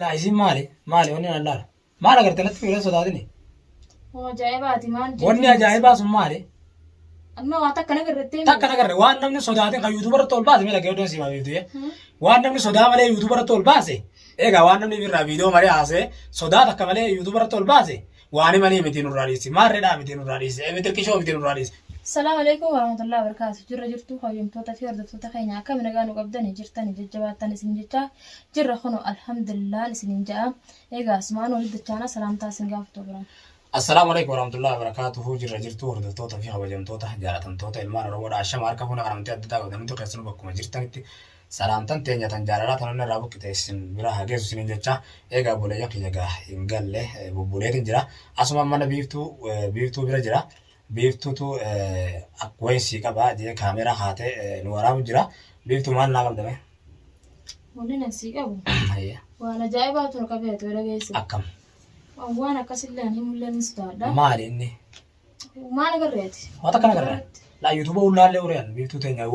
Laa isiin maali? Maali wanni nan laala? Maal agarte natti fiiree sodaatini? Hoo ajaa'ibaati maal jechuun? Wanni ajaa'ibaa sun maali? Amma waan takka nagarrettee Takka nagarre waan namni sodaatin kan yuutuuba irratti ol baase mee dhaggeeffadhu siif haa beektu. Waan namni sodaa malee yuutuuba irratti ol baase egaa waan namni irraa viidiyoo malee haasee sodaa takka malee yuutuuba irratti ol baase waan himanii miti nurraa dhiisi. Maarreedhaa miti nurraa dhiisi. Tirkishoo miti nurraa dhiisi. Salaamu alaikum warahmatullahi wabarakatuh. Jirra jirtu kabajamtoota fi hordoftoota keenya akkam nagaa nu qabdani jirtani jajjabaattan isin jecha jirra kunu alhamdulillah isinin ja'a. Egaa asumaan walitti dachaana salaamtaa isin gaafatu biraan. Assalaamu alaikum warahmatullahi wabarakatuhu. Jirra jirtu hordoftoota fi kabajamtoota jaalatamtoota ilmaan Oromoodha. Ashama harka fuuna kan amantii adda addaa qabdan hundi keessanuu bakkuma jirtanitti salaamtan teenya tan jaalalaa tan onnee irraa buqqite isin bira haa geessu isiniin jecha. Egaa obboleeyyan kiyya gaa hin galle bubbuleetin jira. Asuma mana biiftuu biiftuu bira jira. Biiftuutu wayin sii qaba jee kaameeraa kaatee nu waraabu jira. Biiftuu maal naa qabda mee? Wanni nan sii qabu Hayyee. waan ajaa'ibaatu nu qabee ati dhageesse. Akkam? Waan akkasillee ani himullee ni sodaadha. Maali inni? Maal agarree ati? Waan akkana agarra. Laa yuutuuba ullaallee ureen biiftuu teenya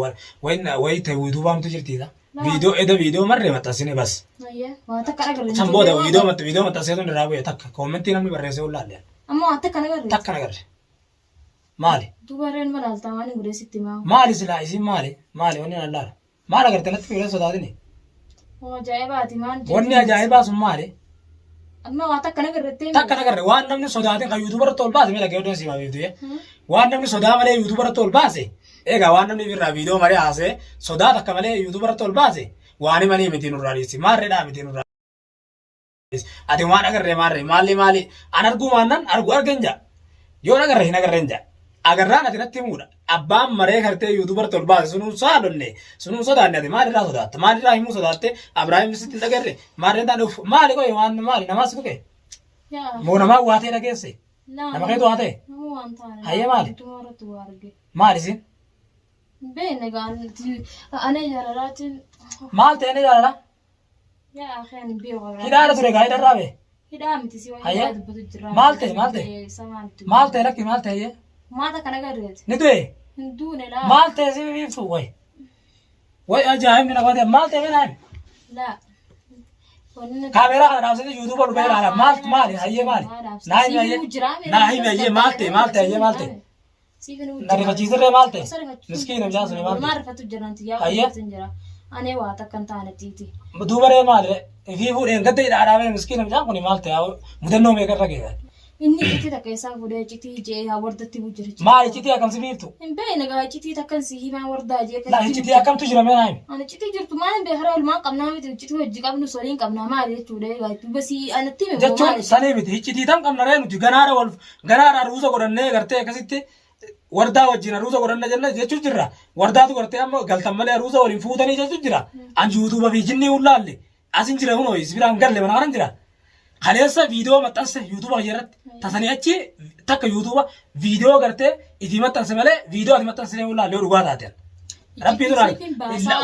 wayin wayi ta'e yuutuubaa mtu jirtiidha. Viidiyoo eda viidiyoo marree maxxansine bas. Hayyee waan takka agarree. San booda viidiyoo maxx viidiyoo maxxansee tun irraa bu'e takka koomentii namni barreessee ullaallee. Amma waan takka agarree. Takka nagarre. Maali? Duuba reen malaaltaa waan hin godhee sitti himaa. Maali silaa isiin maali? Maali wanni nan laala? Maal agarte natti fiiree sodaatini? Hoo ajaa'ibaati maal jechuun? Wanni ajaa'ibaa sun maali? Amma waan takka nagarrettee Takka nagarre waan namni sodaatin kan yuutuuba irratti ol baase mee dhaggeeffadhu siif haa beektu. Waan namni sodaa malee yuutuuba irratti ol baase egaa waan namni irraa viidiyoo malee haasee sodaa takka malee yuutuuba irratti ol baase waan himanii miti nurraa dhiisi maarreedhaa miti nurraa dhiisi. Ati waan agarree maarree maalli maali an arguu maannan argu argen jaa yoo agarre hin agarreen jaa agarraan ati natti himuudha abbaan maree kartee yuutuuba irratti ol baase sunuun saalonne sunuun sodaanne ati maalirraa sodaatta maalirraa himuu sodaatte Abiraahim sitti hin dhagarre maarreen taane uff maali qoye waan maali namaa si tuqe Yaa. moo namaa waa ta'e dhageesse Laa, nama keetu waa ta'e Nama waan taane. Hayyee maali? Utuma irratti waa arge. maali isin Beekne gaa anee jaalalaatiin maal ta'e ni jaalala yaa akhi ani beeku. hidhaara ture gaa hidharraa bee Hidhaa miti si waan Hayyee. hidhaa dubbatu jira. Maal ta'e, maal ta'e? Maal ta'e lakki maal ta'e Maata kana garreeti. ni du'e Hin duune laa. maal ta'e si biiftu way way ajaa'ibni na godhe maal ta'e mee Laa. Wanni nuti- kaameeraa kana dhaabsite yuutuuba dhufee ilaala maal maali hayyee maali naa himi hayyee naa himi hayyee maal ta'e maal ta'e hayyee maal ta'e Na rifachiisirree maal ta'e? Miskiina mucaan suni maal ta'e? Maal rifatu jiran tiyyaa Hayyee. hojjetan jira. Anee waa takka hin taane tiiti. Duuba ree maal ree? Ifii fuudheen gadda hidhaa dhaabee miskiina mucaan kuni maal ta'e? Mudannoo meeqa irra ga'e? Inni iccitii takka isaa fuudhee iccitii je'ee haa wardatti bujjira. Maal iccitii akkam si biiftu? Hin beekne gaa iccitii takkan si himaa wardaa jee Laa iccitii akkamtu jira mee naa himi? Ani iccitii jirtu maal hin beekare olmaan qabnaa miti iccitii hojii qabnu soliin qabnaa maali jechuudha egaa duuba si anatti hime moo Jechuun maali? sanii miti iccitii tam qabna ree nuti ganaara wal ganaara aruuza godhannee gartee akkasitti wardaa wajjin aruuza godhanna jenna jechuu jirra. Wardaatu gartee amma galtan malee aruuza waliin fuutanii jechuu jira. An yuutuuba fi jinnii hullaalle asin jira kunoo is biraan galle mana kanan jira. Kaleessa viidiyoo maxxanse yuutuuba kiyya irratti tasanii achi takka yuutuuba viidiyoo gartee itti maxxanse malee viidiyoo ati maxxanse hullaalle yoo dhugaa taateen. Rabbii duraan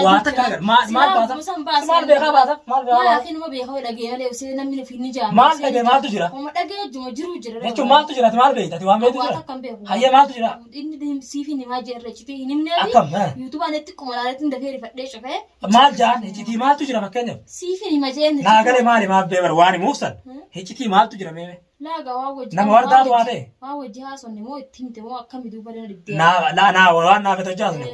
waa takka agar maal maal baasa maal beekaa baasa maal beekaa baasa Maal nama beekaa dhagee malee usee namni ofiin ni jaama. Maal dhagee maaltu jira? Oma dhagee juma jiru jira. Jechuun maaltu jira ati maal beekta ati waan beektu Waa jira takka hin beeku. Hayyee maaltu jira Inni siif hin himaa jirre iccitii hin himnee fi Akkam, eh? yuutubaan itti qumalaaletti hin dafee rifadhee cufee Maal jaan iccitii maaltu jira fakkeenyaaf siif hin hima jeen. Naa galee maali maaf beebar waan himuuf san iccitii maaltu jira mee Laaga waa wajji. Nama wardaatu waa ta'e? Waa wajji haasofne moo itti himte moo akkami duuba dana dhibdee. Naa laa naa waan naa fete hojjaasne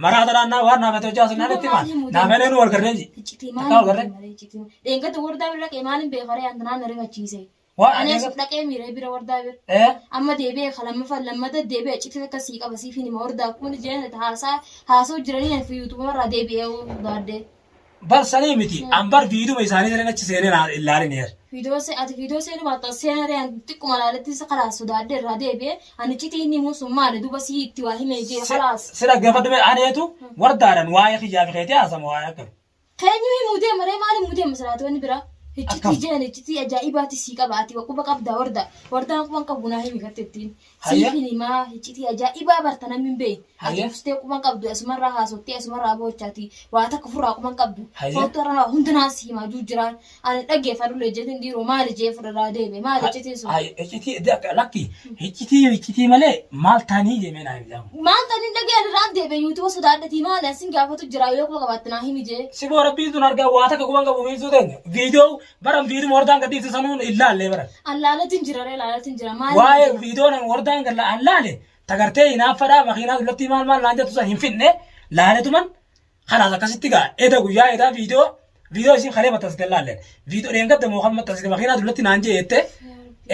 maraa tanaan naa waan naa fete hojjaasne naan itti maal naa fenee nu wal garree ji Iccitii Takkaa maal wal garree malee iccitii. Dheengada wardaa bira dhaqee maal hin beekaree antanaan na rifachiise. Waan Anee adeemsa- suuf dhaqee miiree bira wardaa bira. ee Amma deebi'ee ka lammaffaa lammata deebi'ee iccitii takka sii qaba siif hin hima wardaa kun jeen haasaa haasoo jiranii ani fi yuutuuba irraa deebi'ee gaadde. Bar sanii miti an bar viiduma isaanii sanin achi seenee naa ilaalin heer. Viidiyoo se ati viidiyoo seenu baattu as seenaa ree ani xiqquma laaletti isa kalaas sodaadhe irraa deebi'ee ani iccitii inni himuu sun maali duuba sii itti waa himee jee kalaas. Si dhaggeeffadhu mee aneetu wardaadhan waa'ee kiyyaa fi keetii haasama waa'ee akkami. Keenyu himuu deema ree maal himuu deema silaati wanni biraa. Iccitii Akkam? jeen iccitii ajaa'ibaati sii qaba ati quba qabda warda wardaan quba hin qabu naa himi katte ittiin. Hayya. Siif hin himaa iccitii ajaa'ibaa barta namni hin beekne. Ati Hayya. ustee quba hin qabdu asumarraa haasoftee asumarraa boochaati waa takka ofirraa quba hin qabdu. Hayya. Footoo irraa hunda naa si himaa juu jiraan. Ani dhaggeeffadhu jeetiin dhiiroo maali jee fudharraa deeme maali iccitiin sun. Ay, iccitii lakki iccitii iccitii malee maal taanii jee mee naa himi jaamu. Maal tani dhagee ani irraan deebe yuutuuba sodaadhatii maali asin gaafatu jira yoo quba qabaatte naa himi jee. Si boo rabbiin tun argaa waa takka quban qabu biiftuu teenya. Viidiyoo Baran viiduma wardaan gad dhiifte sanuun hin laallee baran. An laalatiin jira ree laalatiin jira maal Waa'ee viidiyoo nan wardaan gad an laale tagartee hinaaffadhaa makiinaa dullattii maal maal naan jettu san hin fidne laaletuman kalaas akkasitti gaa eda guyyaa edaa viidiyoo viidiyoo isiin kalee maxxansite hin laalleen viidiyoo dheengadda moo kan maxxansite makiinaa dullatti naan jee jettee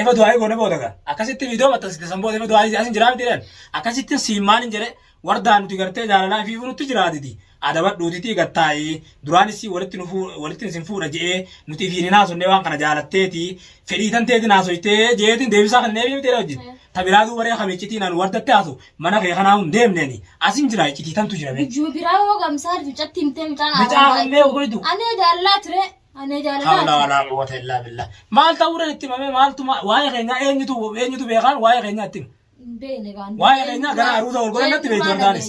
efa du'aayii goone booda gaa akkasitti viidiyoo maxxansite san booda efa du'aayii asin jiraa miti jedhan akkasitti siin maal hin jedhe wardaa nuti gartee jaalalaa fi nutti jiraatiti adabadhuutiti gad taa'i duraanis walitti nu walitti isin fuudha je'ee nuti ifiin hin haasofne waan kana jaalatteeti fedhii tanteetiin haasoytee je'eetiin deebisaa kan neefi miti wajjin ta biraa duuba ree kam iccitiin an wardatti haasu mana kee kanaa hin deemneeni asin jira iccitii tantu jira bee. Ijuma biraa yoo gamsaa mucatti himtee mucaan Mucaa kan mee goitu. Anee jaalalaa ture. Anee jaalalaa. Hawla walaa quwwata illaa billah. Maal ta'uudhaan itti himame maaltu waa'ee keenyaa eenyutu eenyutu beekaan waa'ee keenyaa itti hima. Hin beekne gaan. Waa'ee keenyaa ganaa aruuza wal godhannatti beektu wardaanis.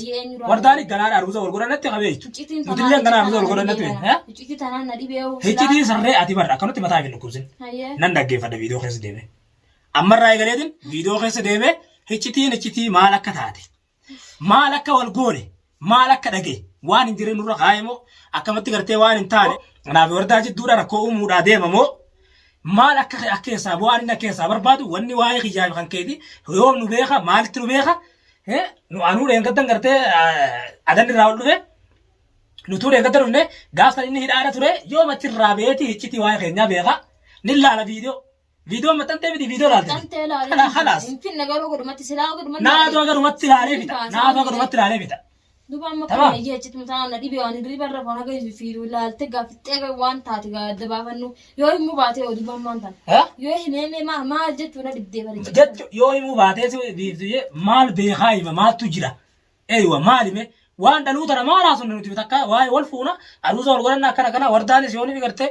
Wardaanis ganaa aruuza wal godhannatti ka beektu. Nutillee ganaa aruuza wal godhannatti beektu. Iccitii tanaan na dhibee. Iccitiin sarree ati barra akkanatti mataa hin dhukkubsin. Nan dhaggeeffadha viidiyoo keessa deeme. Ammarraa eegaleetiin viidiyoo keessa deeme iccitiin iccitii maal akka taate. Maal akka wal goone maal akka dhage waan hin jirre nurra kaa'e moo akkamatti gartee waan hin taane kanaaf wardaa jidduudha rakkoo uumuudhaa deema moo maal akka akka keessaa bu'aan inni akka keessaa barbaadu wanni waa'ee kiyyaa fi kan keeti yoom nu beeka maalitti nu beeka nu anuu dheengaddan gartee adan irraa ol dhufe nutuu dheengadda dhufne gaaf san inni hidhaadha ture yoom achirraa beeti iccitii waa'ee keenyaa beeka ni laala viidiyoo Viidiyoon maxxantee miti viidiyoo laalte. Maxxantee laalee. Kala khalaas. Hin finne garuu godhumatti silaa godhumatti. Naatu agarumatti laalee fixa. Naatu agarumatti laalee fixa. Duuba amma Tamam. kana iyyee achitti mutaan na dhibee waan hirriba irra foon haga fiidu laalte gaaffixxee waan taate adda baafannu yoo himuu baatee yoo duuba ammaan tana. Ha? Yoo himee maa maal jechuu na dhibdee bari. Jechu yoo himuu baatee si biiftuyyee maal beekaa hima maaltu jira. Eeywa maali mee waan dhaluu tana maal haasofne nuti takka waa'ee wal fuuna aruuza wal godhanna akkana kana wardaanis yooni fi gartee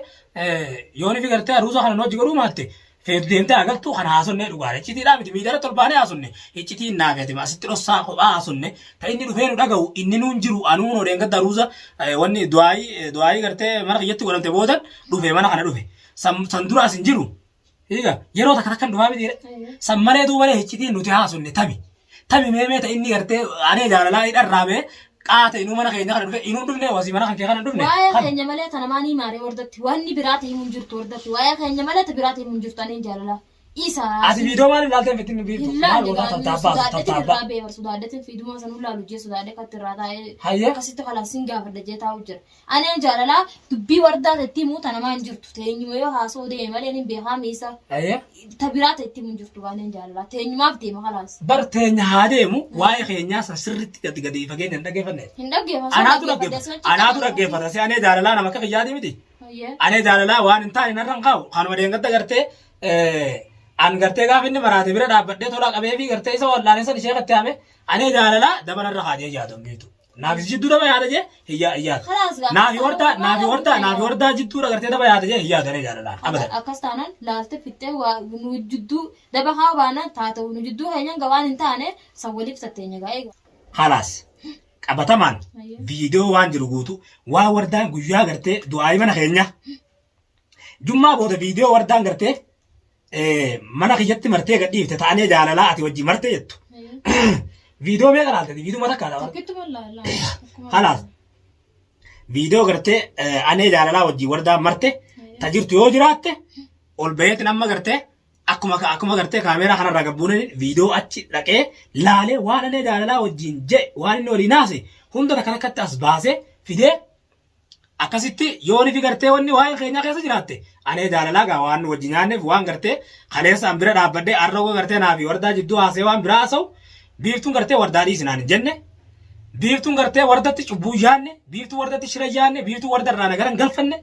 yooni fi gartee aruuza kana nu hojii godhuu maatte feetu deemtee agaltuu kana haasofne dhugaadha iccitiidhaa miti miidiyaa irratti ol baanee haasofne iccitiin naaf ati asitti dhossaa kophaa haasofne ta inni dhufee nu dhaga'u inni nuun jiru anuun odeen gadda aruuza wanni du'aayii du'aayii gartee mana kiyyatti godhamte boodan dhufe mana kana dhufe san dura as hin jiru Egaa yeroo takka takkan dhufaa miti san malee duuba malee iccitiin nuti haasofne tami. Tami mee mee ta inni gartee anee jaalalaa hidharraa mee qaata inuu mana keenya kana dhufe inuu hin dhufne wasii mana kan kee kana hin dhufne. Waa'ee Kami? keenya malee tana maanii maaree hordatti wanni biraa ta'e himuun jirtu hordatti waa'ee keenya malee ta biraa ta'e himuun jirtu aneen jaalalaa. Isa. Ati viidiyoo maaliif laaltee hin fittin Hin maal laalle gootaa gaanii tattaabbaa sodaadhetin tattaabbaa. irraa beebar sodaadhetin fiiduma sanuu laalu jee sodaadhe katti irraa taa'ee Hayyee. akkasitti kalaas sin gaafadha jee taa'u jira. Aneen jaalalaa dubbii wardaa tetti himuu tana maan jirtu teenyuma yoo haasa'uu deeme malee nin beekaa miisa Hayyee. ta biraa tetti himu hin jirtu aneen jaalalaa teenyumaaf deema kalaas. Bar teenya haa deemu waa'ee keenyaa san sirriitti gadi gadi fageenya hin dhaggeeffanne. Hin dhaggeeffatu. Anaatu dhaggeeffata. Anaatu dhaggeeffata. Si anee jaalalaa nama akka kiyyaati miti. Anee jaalalaa waan hin taane narra hin kaa'u. Kanuma deengadda gartee an gartee gaafa inni maraate bira dhaabbadhee tolaa qabee fi gartee isa wallaalee san ishee qatte hame anee jaalalaa daba narra kaa'ee jaatu hin beektu. Naaf si jidduu daba yaada jee hin hin yaadu. Khalaas gaafa Naafi wardaa naafi wardaa naafi wardaa jidduudha gartee daba yaada jee hin yaadu anee jaalalaan abadan. Akkas taanaan laalte fixxee waa nu jidduu daba haa baanaan taata'u nu jidduu keenyan gabaan hin taane san waliif tatteenya gaa eega. Khalaas qabatamaan Ayyee. viidiyoo waan jiru guutuu waa wardaan guyyaa gartee du'aayii mana keenya jummaa booda viidiyoo wardaan gartee mana kiyyatti martee gadhiifte ta'anee jaalalaa ati wajji martee jettu. Viidiyoo meeqa laalte? Viidiyoo takka laala. Tokkittuma laala. Halaas. Viidiyoo gartee anee jaalalaa wajji wardaan marte ta jirtu yoo jiraatte ol baheetin amma gartee akkuma akkuma gartee kaameeraa kanarraa gabbuuneen viidiyoo achi dhaqee laalee waan anee jaalalaa wajjin jedhe waan inni waliin haase hunda takka takkatti as baasee fidee Akkasitti yoon ifi gartee wanni waa'ee keenyaa keessa jiraatte anee jaalalaa gaa waan nu wajji nyaanneef waan gartee kaleessa an bira dhaabbadhee arra uga gartee naa fi wardaa jidduu haasee waan biraa haasa'u biiftuun gartee wardaa dhiisi naan hin jenne biiftuun gartee wardatti cubbuu yaanne biiftuu wardatti shira yaanne biiftuu warda irraa nagara hin galfanne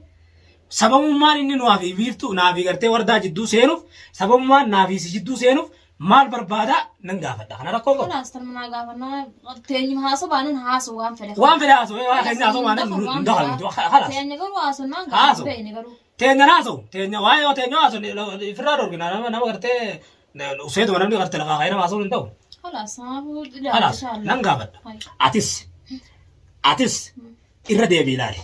sababummaan inni nuwaa fi biiftuu naa fi gartee wardaa jidduu seenuuf sababummaan naa fi si jidduu seenuuf maal barbaada nan gaafadha kana rakkoo qabu. Kalaas tan manaa gaafannaa teenyuma haasoo baanan haasoo waan fedhe. Waan fedhe haasoo waan keenya haasoo waan hin dakaltu kalaas. Teenya garuu haasoo naan Haasoo. gaafatu beekne garuu. Teenya haasoo teenya waa'ee yoo teenya haasoo ifirraa dhorkina nama nama gartee useetuma namni gartee lafaa ka'ee nama haasoo hin ta'u. Kalaas sanaafuu Kalaas nan gaafadha. Atis atis irra deebii ilaali.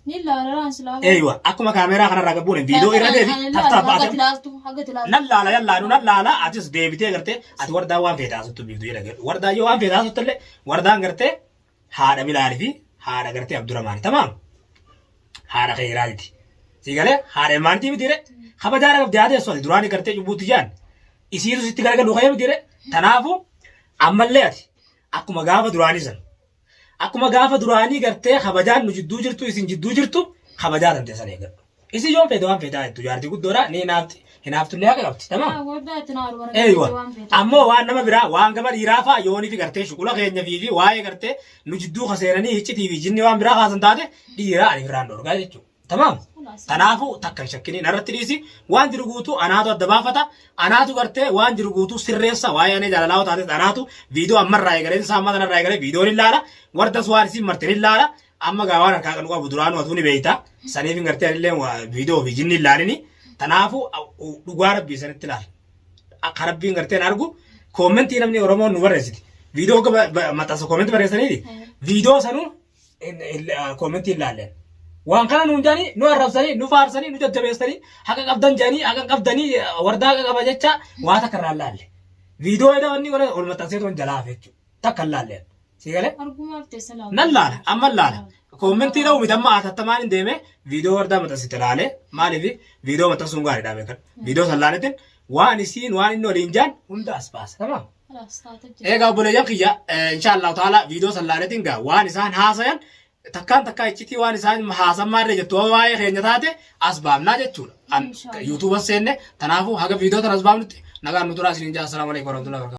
Ni laala raan silaa. Eeywa akkuma kaameeraa kanarraa gabbuune viidiyoo irra deebi taftaa Haga baate. tilaaltu haga tilaaltu. Nan laala yan laalu nan laala atis deebitee gartee ati wardaa waan feete haasottu biiftu jedha wardaa yoo waan feete haasottu illee wardaan gartee haadha Bilaali fi haadha gartee Abdurrahmaani tamaam haadha keeyraatiti. Sii galee haadha ilmaanitii miti ree. Kabajaa qabdi haadha teessu ati duraanii gartee cubbuutti jaan. Isiitu sitti garagalu ka'ee miti ree. Tanaafu ammallee ati akkuma gaafa duraanii san. Akkuma gaafa duraanii gartee kabajaan nu jidduu jirtu isin jidduu jirtu kabajaa tantee san eegadhu. Isin yoon feete waan feetaa jettu jaartii guddoodha ni hinaafti hinaaftullee haqa qabdi tamaam. Wardaa itti naa dubara Eeywa. waan feete. Ammoo waan nama biraa waan gama dhiiraa fa'a yoonii fi gartee shuqula keenya fi fi waa'ee gartee nu jidduu kaseenanii hiccitii fi jinni waan biraa kaasan taate dhiiraa ani biraan dhorgaa jechuudha. Tamaam. Kanaafuu takka hin shakkiniin irratti dhiisi waan jiru guutuu anaatu adda baafata anaatu gartee waan jiru guutuu sirreessa waa'ee anee jaalalaa yoo taates anaatu viidiyoo ammarraa eegalee isaa amma kanarraa eegalee viidiyoon hin laala wardas waan isin martin hin laala amma gaa waan harkaa qabu qabu duraanuu atuu ni beeyta saniif hin gartee anillee viidiyoo fi jinni hin laalini kanaafuu dhugaa rabbii sanitti laala akka rabbiin gartee argu koomentii namni Oromoon nu barreessiti viidiyoo maxxansa koomentii barreessaniiti viidiyoo sanuu koomentii hin laalleen. Waan kana nuun jedhanii nu arrabsanii nu faarsanii nu jajjabeessanii haqa qabdan jedhanii haqa qabdanii wardaa haqa qaba jecha waa takka irraa hin laalle. Viidiyoo edha wanni godhan ol maxxansee toon jalaa hafe jechuudha. Takka hin laalleen. Si galee? Argumaaf teessa laala. Nan laala amma laala. Koomentii dha'u miti amma atattamaan hin deeme viidiyoo wardaa maxxansite laale maaliif viidiyoo maxxansuun gaariidha beekan. Viidiyoo san laaletin waan isiin waan inni waliin jaan hunda as baasa. Tamaam. Khalaas taate jira. Egaa obboleeyyan kiyya insha Allahu ta'ala viidiyoo san laaletin gaa waan isaan haasayan takkaan takkaa iccitii waan isaan haasan maarree jettu waa'ee keenya taate as baafnaa jechuudha. An Insha Allah. yuutuuba seenne tanaafuu haga viidiyoo tan as baafnutti nagaan nu turaa isiniin jaa. Assalaamu alaikum warahmatullahi wabarakatuh.